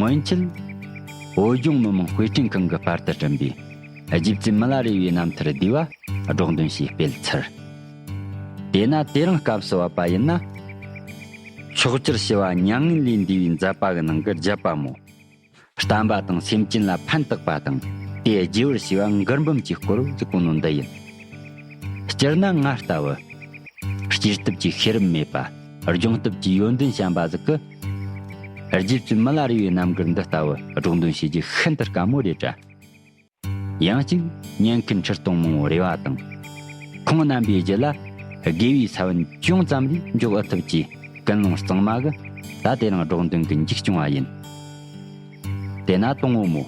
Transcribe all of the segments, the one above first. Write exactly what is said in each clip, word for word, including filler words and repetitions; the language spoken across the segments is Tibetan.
སྔོན་ཆད། བོད་ལྗོངས་མི་དམངས་དཔེ་སྐྲུན་ཁང་གིས་པར་དུ་བསྐྲུན་པའི་རྗེ་བཙུན་མི་ལ་རས་པའི་རྣམ་ཐར་བསྡུས་པ་སྒྲོག་འདོན་ཞེས་སྤེལ་ཚར། དེས་ན་དེ་རིང་སྐབས་སུ་བབ་པ་ཡིན་ན། ཕྱོགས་བཅུར་ཞི་བ་མྱ་ངན་ལས་འདས་པའི་མཛད་པ་གི་ནང་གི་བརྒྱད་པ་མོ། བསྟན་པ་དང་སེམས་ཅན་ལ་ཕན་བཏགས་པ་དང་དེ་རྒྱས་པར་བྱས་པ་མགུར་འབུམ་གྱི་སྐོར་ཟིག་གོ་ནོ་འདི་ཡིན། སྤྱིར་ན་ང་ལྟ་བུ། སྐྱེས་སྟོབས་ཀྱི་ཤེས་རབ་མེད་པ། སྦྱོང་སྟོབས་ཀྱི་ཡོན་ཏན་ཞན་པ་ཟིག་གིས། རྗེ་བཙུན་མི་ལ་རས་པའི་རྣམ་མགུར་འདི་ལྟ་བུ་སྒྲོག་འདོན་བྱེད་རྒྱུ་ཤིན་ཏུ་དཀའ་མོ་རེད་དྲ། ཡང་གཅིག་ཉན་མཁན་ཁྲི་སྟོང་མང་བོ་རེ་བ་དང་། ཁོང་རྣམ་པའི་རྒྱུད་ལ་དགེ་བའི་ས་བོན་ཅུང་ཙམ་རེ་འཇོག་ཨེ་ཐུབ་ཀྱི་ཀུན་སློང་གཙང་མ་གིས་ད་དེ་རིང་སྒྲོག་འདོན་གྱི་མཇུག་སྐྱོང་བ་ཡིན། དེས་ན་དང་པོ་མོ།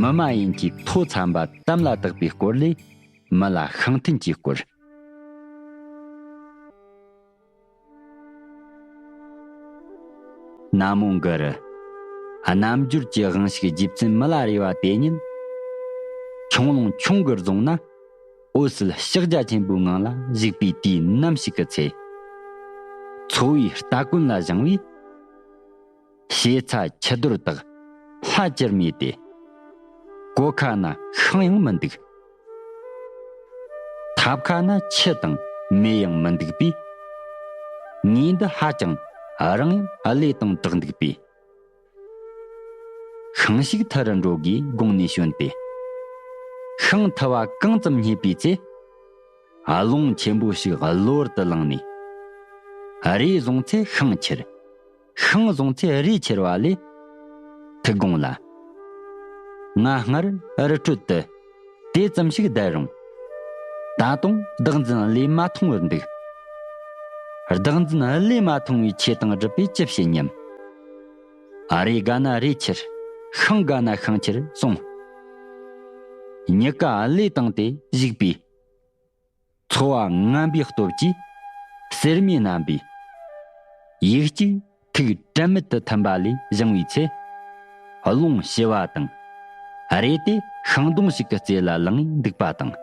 མི་མ་ཡིན་གྱི་མཐོ་འཚམ་པ་དམ་ལ་བཏགས་པའི་སྐོར་ལས། མི་ལ་ཤིང་ཐུན་གྱི་སྐོར། ན་མོ་གུ་རུ། རྣལ་འབྱོར་གྱི་དབང་ཕྱུག་རྗེ་བཙུན་མི་ལ་རས་པ་དེ་ཉིད། ཁྱུང་ལུང་ཁྱུང་གི་རྫོང་ན་འོད་གསལ་ཕྱག་རྒྱ་ཆེན་པོའི་ངང་ལ་བཞུགས་པའི་དུས་ནམ་ཞིག་གི་ཚེ། འཚོ་བའི་སྟ་གོན་ལ་བཞེངས་པའི་ཞེ་ཚ་ཆུ་རྡོར་དག་ལྷ་ཅིར་མེད་དེ། གོ་ཁ་ན་ཤིང་ཡང་མི་འདུག། ཐབ་ཁ་ན་ཆུ་དང་མེ་ཡང་མི་འདུག་པས། ངའི་འདི་ཧ་ཅང་རིང་ཡང་བློས་བཏང་དྲགས་འདུག་པས། ཤིང་ཞིག་འཐུ་རུ་འགྲོ་དགོས་དགོངས་ནས་བྱོན་ཏེ། ཤིང་འཐུ་བ་གང་ཙམ་རྙེད་པའི་ཚེ། རླུང་ཆེན་པོ་ཞིག་གློ་བུར་དུ་ལངས་ནས། རས་བཟུང་ཚེ་ཤིང་ཁྱེར། ཤིང་བཟུང་ཚེ་རས་ཁྱེར་བ་ལས། ཐུགས་དགོངས་ལ། ང་སྔར་རི་ཁྲོད་དུ་དེ་ཙམ་ཞིག་བསྡད་རུང་། ད་དུང་བདག་འཛིན་བློས་མ་ཐོངས་པར་འདུག། བདག་འཛིན་བློས་མ་ཐོངས་པའི་ཆོས་དང་སྒྲུབ་པས་ཅི་བྱེད་སྙམ། རས་དགའ་ན་རས་ཁྱེར། ཤིང་དགའ་ན་ཤིང་ཁྱེར་གསུངས། གཉིས་ཀ་བློས་བཏང་སྟེ་བཞུགས་པའི། འཚོ་བ་ངན་པའི་སྟོབས་ཀྱིས་སེར་མོའི་རྣམ་པས། ཡིག་གཅིག་ཐུགས་དྲན་མེད་དུ་ཐིམ་པ་ལས་བཞེངས་པའི་ཚེ། རླུང་ཞི་བ་དང་། རས་དེ་ཤིང་སྡོང་ཞིག་གི་རྩེ་ལ་ལངས་འདུག་པ་དང་།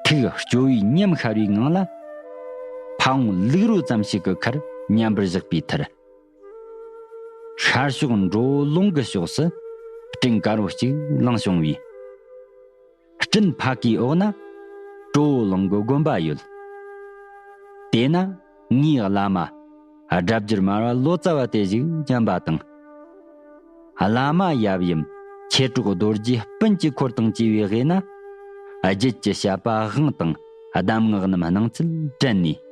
ཐུགས་སྐྱོ་བའི་ཉམས་ཤར་བའི་ངང་ལ། ཕ་བོང་ལུག་རོ་ཙམ་ཞིག་གི་ཁར་མཉམ་པར་བཞག་པའི་མཐར། ཤར་ཕྱོགས་འགྲོ་བོ་ལུང་གི་ཕྱོགས་སུ་སྤྲིན་དཀར་བོ་གཅིག་ལངས་བྱུང་བས། སྤྲིན་ཕ་གིའི་འོག་ན་གྲོ་བོ་ལུང་གི་དགོན་པ་ཡོད། དེ་ན་ངའི་བླ་མ་སྒྲ་བསྒྱུར་མར་པ་ལོ་ཙཱ་བ་དེ་ཞིག་མཉམ་པ་དང་། བླ་མ་ཡབ་ཡུམ་མཆེད་གྲོགས་རྡོ་རྗེ་སྤུན་གྱི་འཁོར་དང་བཅས་པའི་དབུས་ན། རྒྱུད་ཀྱི་བཤད་པ་དབང་དང་གདམས་ངག་རྣམས་གནང་ཚུལ་དྲན་ནས།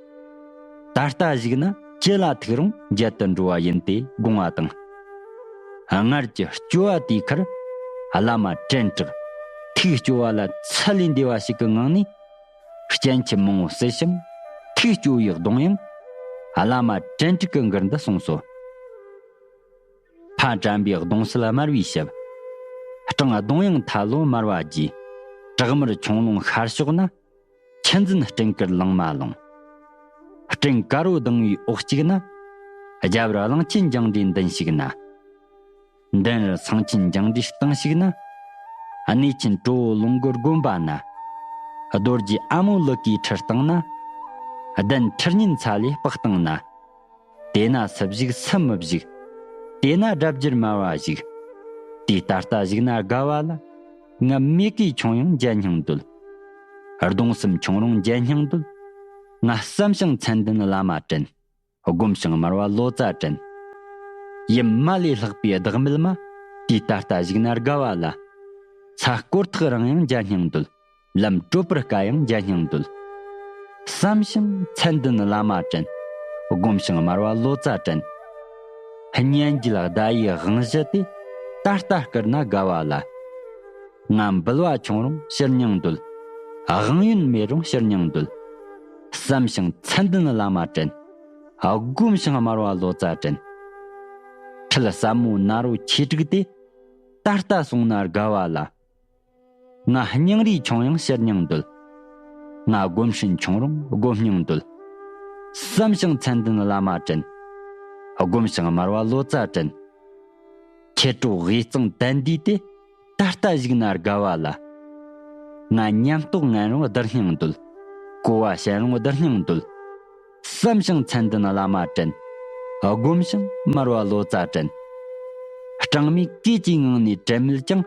ད་ལྟ་བཞུགས་ན་ཅི་ལ་ཐུག་རུང་མཇལ་དུ་འགྲོ་བ་ཡིན་ཏེ་དགོངས་པ་དང་། སྔར་གྱི་སྐྱོ་བ་དེའི་ཁར་བླ་མ་དྲན་དྲགས། ཐུགས་སྐྱོ་བ་ལ་ཚད་ལས་འདས་པ་ཞིག་གི་ངང་ནས། སྐྱེ་འཆི་མང་བོ་བསྲེ་ཞིང་ཐུགས་སྐྱོ་བའི་གདུང་དབྱངས། བླ་མ་དྲན་དྲགས་ཀྱི་མགུར་འདི་གསུངས་སོ། ཕ་དྲན་པའི་གདུང་སེལ་དམར་བའི་ཞབས། སྤྲང་གདུང་དབྱངས་ཐལ་ལོ་དམར་བ་རྒྱས། བྲག་དམར་ཁྱུང་ལུང་ཤར་ཕྱོགས་ན། ཆུ་འཛིན་སྤྲིན་དཀར་ལང་མ་ལོང་། སྤྲིན་དཀར་བོ་ལྡང་བའི་འོག་གཅིག་ན། རྒྱབ་ར་གླང་ཆེན་འཇང་འདྲའི་མདུན་ཞིག་ན། མདུན་ར་སེང་ཆེན་འཇང་འདྲའི་སྟེང་ཞིག་ན། གནས་ཆེན་གྲོ་བོ་ལུང་གི་དགོན་པ་ན། རྡོ་རྗེ་ཨ་མོ་ལུ་གུའི་ཁྲི་སྟེང་ན། གདན་ཁྲི་གཉན་ཚ་ལའི་སྤགས་སྟེང་ན། དེ་ན་སུ་བཞུགས་སུ་མི་བཞུགས། དེ་ན་སྒྲ་བསྒྱུར་མར་པ་བཞུགས། དེ་ད་ལྟ་བཞུགས་ན་དགའ་བ་ལ། ང་མེ་གིས་ཁྱུང་ཡང་མཇལ་སྙིང་འདོད། གདུང་སེམས་ཁྱུང་རུང་མཇལ་སྙིང་འདོད། ང་བསམ་ཞིང་མཚན་ལྡན་བླ་མ་དྲན། སྒོམ་ཞིང་དམར་བ་ལོ་ཙཱ་དྲན། ཡུམ་མ་ལས་ལྷག་པའི་བདག་མེད་མ། དེ་ད་ལྟ་བཞུགས་ན་དགའ་བ་ལ། ཚ་སྐོར་ཐག་རིང་ཡང་མཇལ་སྙིང་འདོད། ལམ་དྲོ་པར་དཀའ་ཡང་མཇལ་སྙིང་འདོད། བསམ་ཞིང་མཚན་ལྡན་བླ་མ་དྲན། སྒོམ་ཞིང་དམར་བ་ལོ་ཙཱ་དྲན། སྙན་བརྒྱུད་ཟླ་ཡི་དབང་གཞི་དེ། ད་ལྟ་བསྐུར་ན་དགའ་བ་ལ། ང་འབུལ་བ་ཁྱུང་རུང་ཕྱིར་སྙིང་འདོད། དབང་ཡོན་མེད་རུང་ཕྱིར་སྙིང་འདོད། བསམ་ཞིང་མཚན་ལྡན་བླ་མ་དྲན། སྒོམ་ཞིང་དམར་བ་ལོ་ཙཱ་དྲན། ཁྲིད་ཟབ་མོ་ནཱ་རོ་ཆོས་དྲུག་དེ། ད་ལྟ་གསུངས་ན་དགའ་བ་ལ། ང་སྙིང་རུས་ཁྱུང་ཡང་ཕྱིར་སྙིང་འདོད། ང་སྒོམ་སྲན་ཁྱུང་རུང་སྒོམ་སྙིང་འདོད། བསམ་ཞིང་མཚན་ལྡན་བླ་མ་དྲན། སྒོམ་ཞིང་དམར་བ་ལོ་ཙཱ་དྲན། མཆེད་གྲོགས་དབུས་གཙང་དན་འདིས་ཏེ། ད་ལྟ་བཞུགས་ན་དགའ་བ་ལ། ང་ཉམས་རྟོགས་ངན་རུང་བདག་སྙིང་འདོད། གོ་བ་ཞན་རུང་བདག་སྙིང་འདོད། བསམ་ཞིང་མཚན་ལྡན་བླ་མ་དྲན། སྒོམ་ཞིང་དམར་བ་ལོ་ཙཱ་དྲན། སྦྲང་མས་གོས་ཀྱི་ངང་ནས་དྲན་མེད་ཀྱང་།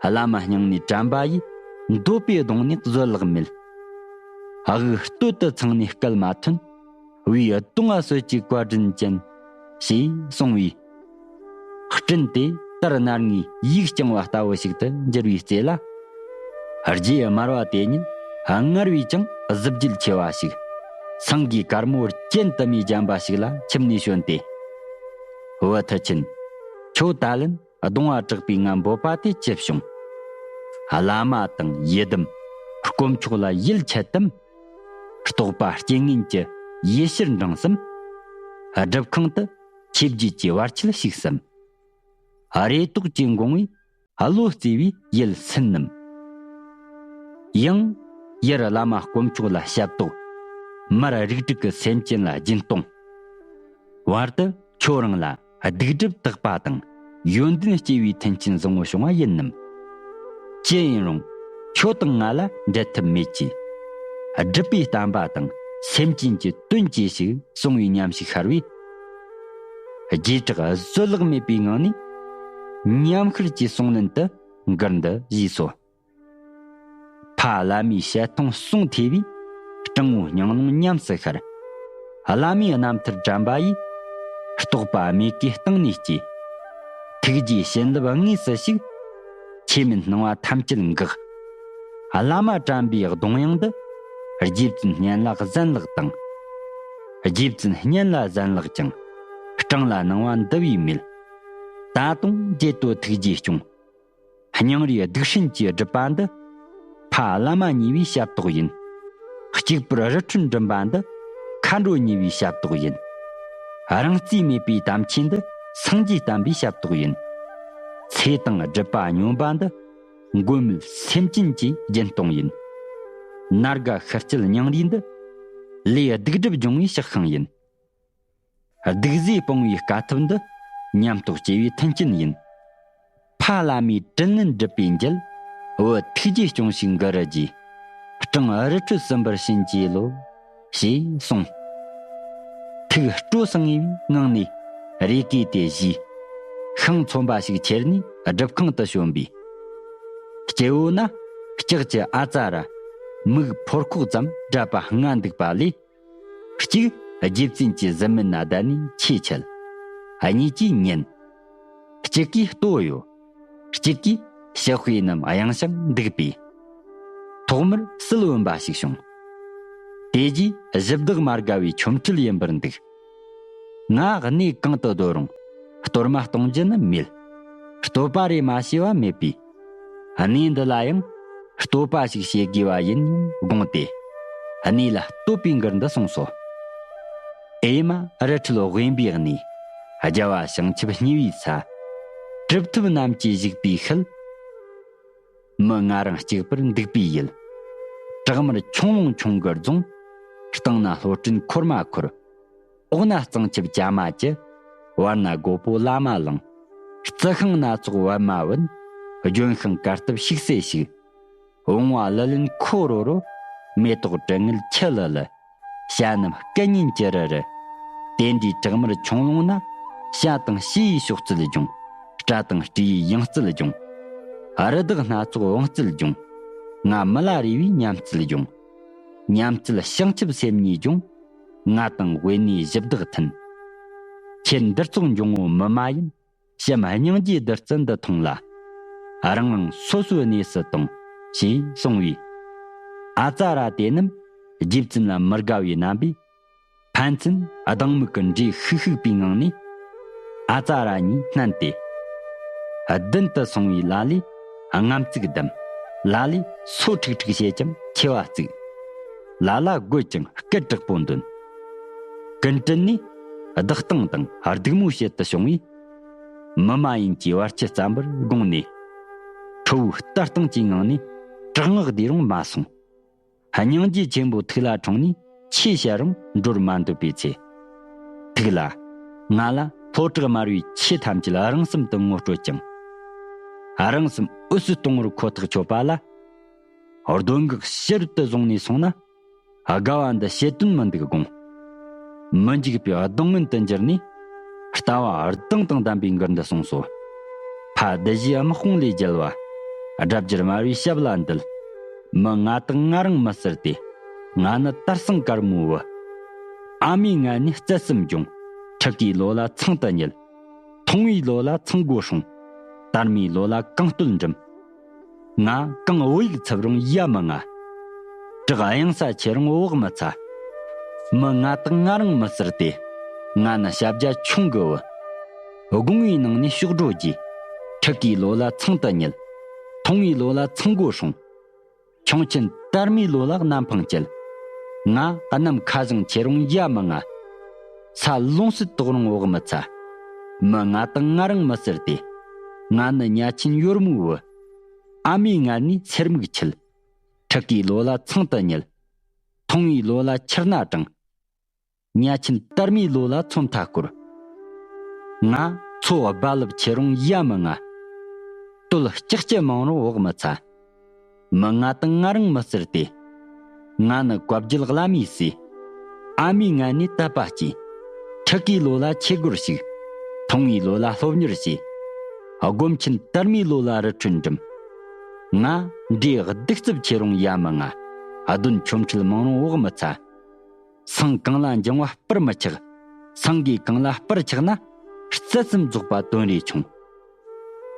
བླ་མ་སྙིང་ནས་དྲན་པ་ཡིས། འདོད་པའི་གདོང་ནས་བཟོད་གླགས་མེད། དབུགས་སྟོད་དུ་འཚངས་ནས་སྐད་མ་ཐོན། བུའི་གདོང་ང་གསོད་ཀྱི་བཀའ་དྲིན་ཅན། ཞེས་གསུངས་པའི་སྤྲིན་དེ་ལྟར་ནར་ངའི་ཡིག་རྐྱང་བ་ལྟ་བུ་ཞིག་ཏུ་འགྱུར་བའི་ཚེ་ལ། རྗེ་དམར་བ་དེ་ཉིད་སྔར་བས་ཀྱང་གཟི་བརྗིད་ཆེ་བ་ཞིག། སེང་གེའི་དཀར་མོ་རྒྱན་དུ་མས་བརྒྱན་པ་ཞིག་ལ་ཁྱིམ་ནས་བྱོན་ཏེ། བུ་མཐུ་ཆེན། ཁྱོད་ད་ལན་གདོང་བ་དྲག་པའི་ང་འབོད་པ་དེ་ཅི་བྱུང་། བླ་མ་དང་ཡི་དམ་དཀོན་མཆོག་ལ་ཡིད་ཆད་དམ། རྟོགས་པ་རྐྱེན་ངན་གྱི་ཡེ་ཤེས་འབྲིང་སམ། སྒྲུབ་ཁང་དུ་ཆོས་བརྒྱུད་ཀྱི་བར་ཆད་ཞུགས་སམ། རེ་དོགས་ཀྱི་འགོང་བས་བློ་བརྩེ་བའི་ཡིད་སུན་ནམ། ཡང་ཡར་བླ་མ་དཀོན་མཆོག་ལ་ཞབས་ཏོག། མར་རིགས་དྲུག་གི་སེམས་ཅན་ལ་སྦྱིན་གཏོང་། བར་དུ་ཁྱོད་རང་ལ་སྡིག་སྒྲིབ་དག་པ་དང་ཡོན་ཏན་སྐྱེ་བའི་མཐུན་རྐྱེན་བཟང་བོ་བྱུང་བ་ཡིན་ནམ། ཅི་ཡིན་རུང་ཁྱོད་དང་ང་ལ་འབྲལ་ཐབས་མེད་ཀྱི། སྒྲུབ་པའི་བསྟན་པ་དང་སེམས་ཅན་གྱི་དོན་གྱིས་ཤིག་གསུང་བའི་ཉམས་ཤིག་ཤར་བས། རྗེས་དྲག་བཟོད་གླགས་མེད་པའི་ངང་ནས་མཉམ་ཤར་གྱི་གསུང་ལན་དུ་མགུར་འདི་བཞེས་སོ། ཕ་བླ་མའི་ཞལ་མཐོང་གསུང་ཐོས་པས། སྤྲང་བོའི་སྙིང་རླུང་ཉམས་སུ་ཤར། བླ་མའི་རྣམ་ཐར་དྲན་པ་ཡིས། རྟོགས་པ་མེད་དགུའི་སྟེང་ནས་སྐྱེས། ཐུགས་རྗེའི་བྱིན་རླབས་དངོས་སུ་ཞུགས། ཆོས་མིན་སྣང་བ་ཐམས་ཅད་འགགས། བླ་མ་དྲན་པའི་གདུང་དབྱངས་འདི། རྗེ་བཙུན་སྙན་ལ་གཟན་ལགས་དང་། རྗེ་བཙུན་སྙན་ལ་གཟན་ལགས་ཀྱང་། སྤྲང་ལ་སྣང་བ་འདུ་བའི་མེད། ད་དུང་རྗེ་བསྟོད་ཐུགས་རྗེས་སྐྱོང་། སྙིང་རུས་སྡིག་སྲིན་གྱི་སྒྲུབ་པ་འདི། ཕ་བླ་མ་གཉིས་པའི་ཞབས་ཏོག་ཡིན། གཅིག་པུར་རི་ཁྲོད་འགྲིམ་པ་འདི། མཁའ་འགྲོ་གཉིས་པའི་ཞབས་ཏོག་ཡིན། རང་རྩིས་མེད་པའི་དམ་ཆོས་འདི། སངས་རྒྱས་བསྟན་པའི་ཞབས་ཏོག་ཡིན། ཚེ་དང་སྒྲུབ་པ་སྙོམས་པ་འདི། མགོན་མེད་སེམས་ཅན་གྱི་སྦྱིན་གཏོང་ཡིན། ནར་དགའ་ཤི་བསྐྱིལ་སྙིང་རུས་འདི། ལས་སྡིག་སྒྲིབ་སྦྱོང་བའི་ཕྱག་ཤིང་ཡིན། སྡིག་བཟོས་སྤོང་བའི་དཀའ་ཐུབ་འདི། ཉམས་རྟོགས་སྐྱེ་བའི་མཐུན་རྐྱེན་ཡིན། ཕ་བླ་མའི་དྲིན་ལན་སྒྲུབ་པའི་མཇལ། བུ་ཐུགས་རྗེས་སྐྱོང་ཞིག་མགུར་རྒྱས། སྤྲང་རི་ཁྲོད་སུམ་པར་ཕྱིན་གྱི་ལོ། ཞེས་གསུངས། ཐུགས་སྤྲོ་སངས་ངེའི་ངང་ནས་རེ་སྐུལ་དེ་བཞེས། ཤིང་ཚོམ་པ་ཞིག་ཁྱེར་ནས་སྒྲུབ་ཁང་དུ་བྱོན་པས། སྐྱེ་བོ་ན་ལྕགས་ཀྱི་ཨ་ཙ་ར། མིག་ཕོར་ཁོག་ཙམ་བགྲད་པ་ལྔ་འདུག་པ་ལས། གཅིག་རྗེ་བཙུན་གྱི་གཟིམ་མལ་ན་བསྡད་ནས་ཆོས་འཆད། གཉིས་ཀྱིས་ཉན། གཅིག་གིས་ལྟོ་གཡོ། གཅིག་གིས་ཕྱག་དཔེ་རྣམས་གཡེང་ཞིང་འདུག་པས། ཐོག་མར་སིལ་བུམ་པ་ཞིག་བྱུང་། དེ་རྗེས་གཞི་བདག་མ་དགའ་བའི་ཆོ་འཕྲུལ་ཡིན་པར་འདུག། ང་གནས་གང་དུ་སྡོད་རུང་གཏོར་མ་གཏོང་རྒྱུ་ནི་མེད། བསྟོད་པ་རེ་མ་བྱས་པ་མེད་པས། གནས་འདི་ལ་ཡང་བསྟོད་པ་ཞིག་བྱེད་དགོས་པ་ཡིན་སྙམ་དགོངས་ཏེ། གནས་ལ་བསྟོད་པའི་མགུར་འདི་གསུངས་སོ། ཨེ་མ་རི་ཁྲོད་དབེན་པའི་གནས། རྒྱལ་བ་བྱང་ཆུབ་བརྙེས་པའི་ས། གྲུབ་ཐོབ་རྣམས་ཀྱིས་བཞུགས་པའི་ཤུལ། མི་ང་རང་གཅིག་པུར་འདུག་པའི་ཡུལ། བྲག་དམར་ཁྱུང་ལུང་ཁྱུང་གི་རྫོང་། སྟེང་ན་ལྷོ་སྤྲིན་འཁོར་མ་འཁོར། འོག་ན་གཙང་ཆབ་ཇ་མ་ཇི། བར་ན་རྒོད་པོ་ལ་མ་ལང་། རྩི་ཤིང་སྣ་ཚོགས་བབས་མ་བུད། ལྗོན་ཤིང་གར་སྟབས་ཤིག་སེ་ཤིག། བུང་བ་ལི་ལིན་ཁོ་རོ་རོ། མེ་ཏོག་དྲི་ངད་ཁྱི་ལི་ལི། བྱ་རྣམས་སྐད་སྙན་ཅི་རི་རི། དེ་འདྲའི་བྲག་དམར་ཁྱུང་ལུང་ན། བྱ་དང་བྱིའུའི་གཤོག་རྩལ་འབྱུང་། སྤྲ་དང་སྤྲེའུའི་ཡང་རྩལ་འབྱུང་། རི་དྭགས་སྣ་ཚོགས་བང་རྩལ་འབྱུང་། ང་མི་ལ་རས་པའི་ཉམས་རྩལ་འབྱུང་། ཉམས་རྩལ་བྱང་ཆུབ་སེམས་ཉིད་འབྱུང་། ང་དང་དབེན་གནས་གཞི་བདག་མཐུན། ཁྱེད་འདིར་ཚོགས་འབྱུང་བོ་མི་མ་ཡིན། བྱམས་སྙིང་རྗེའི་བདུད་རྩི་འདི་འཐུང་ལ། རང་རང་སོ་སོའི་གནས་སུ་དོང་། ཞེས་གསུངས་པས། ཨ་ཙ་ར་དེ་རྣམས་རྗེ་བཙུན་ལ་མི་དགའ་བའི་རྣམ་པས། ཕན་ཚུན་སྡང་མིག་གི་འདྲེ་ཤིག་ཤིག་པའི་ངང་ནས། ཨ་ཙ་ར་གཉིས་བསྣན་ཏེ། མདུན་དུ་སོང་བའི་ལ་ལས་རྔམ་བརྩེགས་བསྡམས། ལ་ལས་སོ་ཁྲིག་ཁྲིག་བྱེད་ཀྱང་མཆེ་བ་གཙིགས། ལ་ལ་དགོད་ཀྱང་སྐད་དྲག་པོ་འདོན། ཀུན་དཀྲིས་ནས་བདག་སྟེང་དང་སྡིགས་མོའི་ཕྱིར་དུ་བྱུང་བས། མི་མ་ཡིན་གྱི་བར་ཆད་བརྩམ་པར་དགོངས་ནས། ཁྲོ་བོའི་ལྟ་སྟངས་ཀྱི་ངང་ནས་དྲག་སྔགས་བཟླས་རུང་མ་སོང་། སྙིང་རྗེ་ཆེན་པོ་ཐུགས་ལ་འཁྲུངས་ནས་ཆོས་བཤད་རུང་འགྲོར་མ་འདོད་པའི་ཚེ། ཐུགས་ལ། ང་ལ་ལྷོ་བྲག་དམར་བོའི་ཆོས་ཐམས་ཅད་རང་སེམས་དུ་ངོ་སྤྲོད་ཅིང་། རང་སེམས་འོད་གསལ་གཏོང་བར་ཁོ་ཐག་ཆོད་པ་ལ། གདོན་འགག་ཕྱི་རོལ་དུ་བཟུང་ནས་སོང་ན། དགའ་བ་འདི་བྱེད་དོན་མི་འདུག་དགོངས། མི་འཇིགས་པའི་གདོང་ངན་དུ་འགྱུར་ནས། ལྟ་བ་གདེང་དང་ལྡན་པའི་མགུར་འདི་གསུངས་སོ། ཕ་གདུལ་བྱའི་དམག་དཔུང་ལས་རྒྱལ་བ། སྒྲ་བསྒྱུར་སྨྲ་བའི་ཞབས་ལ་འདུད། མི་ང་དང་ང་རང་མི་ཟེར་ཏེ། ང་ནི་དར་སེང་དཀར་མོའི་བུ། ཨ་མའི་མངལ་ནས་རྩལ་གསུམ་འབྱུང་། ཕྲུ་གུའི་ལོ་ལ་ཚང་དུ་ཉལ། མཐོང་བའི་ལོ་ལ་ཚང་སྒོ་སྲུང་། དར་མའི་ལོ་ལ་གང་བསྟོད་འགྲིམ། ང་གང་བོད་ཡིག་ཚུབ་རུང་ཡ་མི་ང་། བྲག་གཡང་ས་ཆེ་རུང་བག་མི་ཚ། མི་ང་དང་ང་རང་མི་ཟེར་ཏེ། ང་ནི་ཞབས་རྒྱ་ཆུང་གི་བུ། དགུང་བའི་ནང་ནས་གཤོག་སྒྲོ་རྒྱས། ཕྲུ་གུའི་ལོ་ལ་ཚང་དུ་ཉལ། མཐོང་བའི་ལོ་ལ་ཚང་སྒོ་སྲུང་། ཁྱུང་ཆེན་དར་མའི་ལོ་ལ་གནམ་འཕང་བཅད། ང་གནམ་ཁ་བཞིན་ཆེ་རུང་ཡ་མི་ང་། ས་ལོངས་སུ་དོག་རུང་བག་མི་ཚ། མི་ང་དང་ང་རང་མི་ཟེར་ཏེ། ང་ནི་ཉ་ཆེན་ཡོལ་མོའི་བུ། ཨ་མའི་མངལ་ནས་སེར་མིག་ཆད། ཕྲུ་གུའི་ལོ་ལ་ཚང་དུ་ཉལ། མཐོང་བའི་ལོ་ལ་ཆུར་སྣ་དྲངས། ཉ་ཆེན་དར་མའི་ལོ་ལ་མཚོན་ཐ་སྐོར། ང་མཚོ་རྦ་རླབས་ཆེ་རུང་ཡ་མི་ང་། སྟོད་ལྕགས་ཀྱུ་མང་རུང་བག་མི་ཚ། མི་ང་དང་ང་རང་མི་ཟེར་ཏེ། ང་ནི་བཀའ་བརྒྱུད་བླ་མའི་སྲས། ཨ་མའི་མངལ་ནས་དད་པ་སྐྱེས། ཕྲུ་གུའི་ལོ་ལ་ཆོས་སྒོར་ཞུགས། མཐོང་བའི་ལོ་ལ་སློབ་གཉེར་བྱས། སྒོམ་ཆེན་དར་མའི་ལོ་ལ་རི་ཁྲོད་འགྲིམས། ང་འདྲེ་གདུག་རྩུབ་ཆེ་རུང་ཡ་མི་ང་། གདོན་ཆོ་འཕྲུལ་མང་རུང་བག་མི་ཚ། སེང་གང་ལ་འགྱིང་བ་སྤུར་མི་ཆགས། སེང་གེ་གང་ལ་སྤུར་ཆགས་ན། རྩལ་གསུམ་རྫོགས་པ་དོན་རེ་ཆུང་།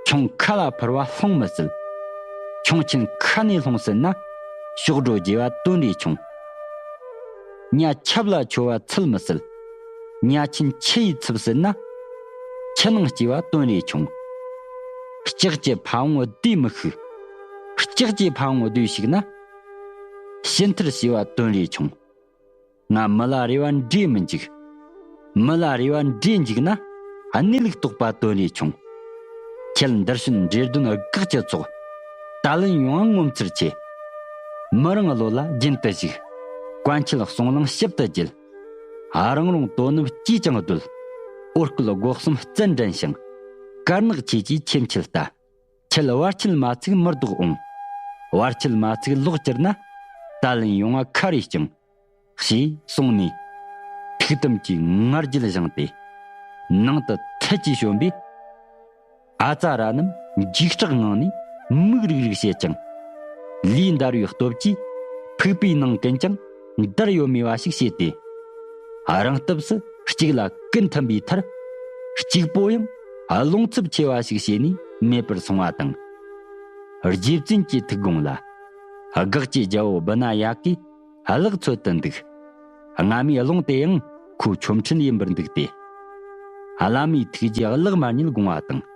ཁྱུང་ཁ་ལ་འཕུར་བ་ལྷུང་མི་སྲིད། ཁྱུང་ཆེན་ཁ་ནས་ལྷུང་སྲིད་ན། གཤོག་སྒྲོ་རྒྱས་པ་དོན་རེ་ཆུང་། ཉ་ཆབ་ལ་འཆོལ་བ་ཚུད་མི་སྲིད། ཉ་ཆེན་ཆུ་ཡིས་ཚུབ་སྲིད་ན། ཆུ་ནང་སྐྱེ་བ་དོན་རེ་ཆུང་། ལྕགས་ཀྱི་ཕ་བོང་བདེ་མི་ཤིགས། ལྕགས་ཀྱི་ཕ་བོང་བདེ་ཞིག་ན། ཕྱི་མཐར་སྐྱེ་བ་དོན་རེ་ཆུང་། ང་མི་ལ་རེ་བ་འདྲེ་མི་འཇིགས། མི་ལ་རེ་བ་འདྲེ་འཇིགས་ན། གནས་ལུགས་རྟོགས་པ་དོན་རེ་ཆུང་། ཁྱེད་འདིར་བྱོན་འདྲེ་གདོན་དགག་བྱ་ཚོགས། ད་ལན་ཡོང་ང་ངོ་མཚར་ཆེ། མི་རང་བློ་ལ་རྒྱུན་དུ་ཞུགས། བཀའ་འཁྱིལ་གསུང་ལང་ཞིབ་ཏུ་བརྒྱུད། རང་རུང་དོ་ནུབ་ཅིས་ཀྱང་སྡོད། འོ་སྐོལ་སྒོ་གསུམ་བརྩན་འགྲན་ཞིང་། དཀར་ནག་ཆོས་ཀྱི་ཆེམ་ཆུ་ལྟ། ཁྱེད་བར་ཆད་མ་ཚིག་མི་ལྡོག་འོང་། བར་ཆད་མ་ཚིག་ལོག་གྱུར་ན། ད་ལན་ཡོང་ང་ཁ་རེ་བསྐྱངས། ཞེས་གསུངས་ནས། ཐུགས་དམ་གྱི་ང་རྒྱལ་བཞེངས་ཏེ། ནང་དུ་ཐལ་གྱིས་བྱོན་པས། ཨ་ཙ་ར་རྣམས་འཇིགས་སྐྲག་ངང་ནས་མིག་རིག་རིག་བྱེད་ཅིང་། ལུས་འདར་བའི་སྟོབས་ཀྱིས་ཕུག་པའི་ནང་ཀུན་ཀྱང་འདར་ཡོད་མེད་པ་ཞིག་བྱས་ཏེ། རང་སྟོབས་སུ་གཅིག་ལ་ཀུན་འཐམ་པའི་མཐར། གཅིག་པོ་ཡང་རླུང་འཚུབ་ཆེ་བ་ཞིག་བྱས་ནས་མེད་པར་སོང་བ་དང་། རྗེ་བཙུན་གྱི་ཐུགས་དགོངས་ལ། དགག་བྱའི་རྒྱལ་པོ་བི་ན་ཡ་ཀས་གླགས་འཚོལ་དུ་འདུག་སྔ་མའི་རླུང་དེ་ཡང་ཁོའི་ཆོ་འཕྲུལ་ཡིན་པར་འདུག་སྟེ། བླ་མའི་ཐུགས་རྗེས་གླགས་མ་རྙེད་དགོངས་པ་དང་།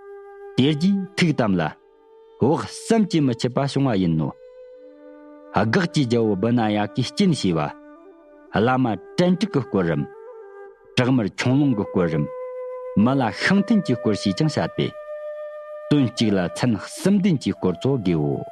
དེ་རྗེས་ཐུགས་དམ་ལ། བག་བསམ་གྱིས་མི་ཁྱབ་པ་བྱུང་བ་ཡིན་ནོ། དགག་བྱའི་རྒྱལ་པོ་བི་ན་ཡ་ཀའི་རྐྱེན་བྱས་པ། བླ་མ་དྲན་དྲུག་གི་སྐོར་རམ། བྲག་དམར་ཁྱུང་ལུང་གི་སྐོར་རམ། མི་ལ་ཤིང་ཐུན་གྱི་སྐོར་ཞེས་ཀྱང་བྱ་སྟེ། དོན་གཅིག་ལ་མཚན་གསུམ་ལྡན་གྱི་སྐོར་ཚོ་དགོས་འོ།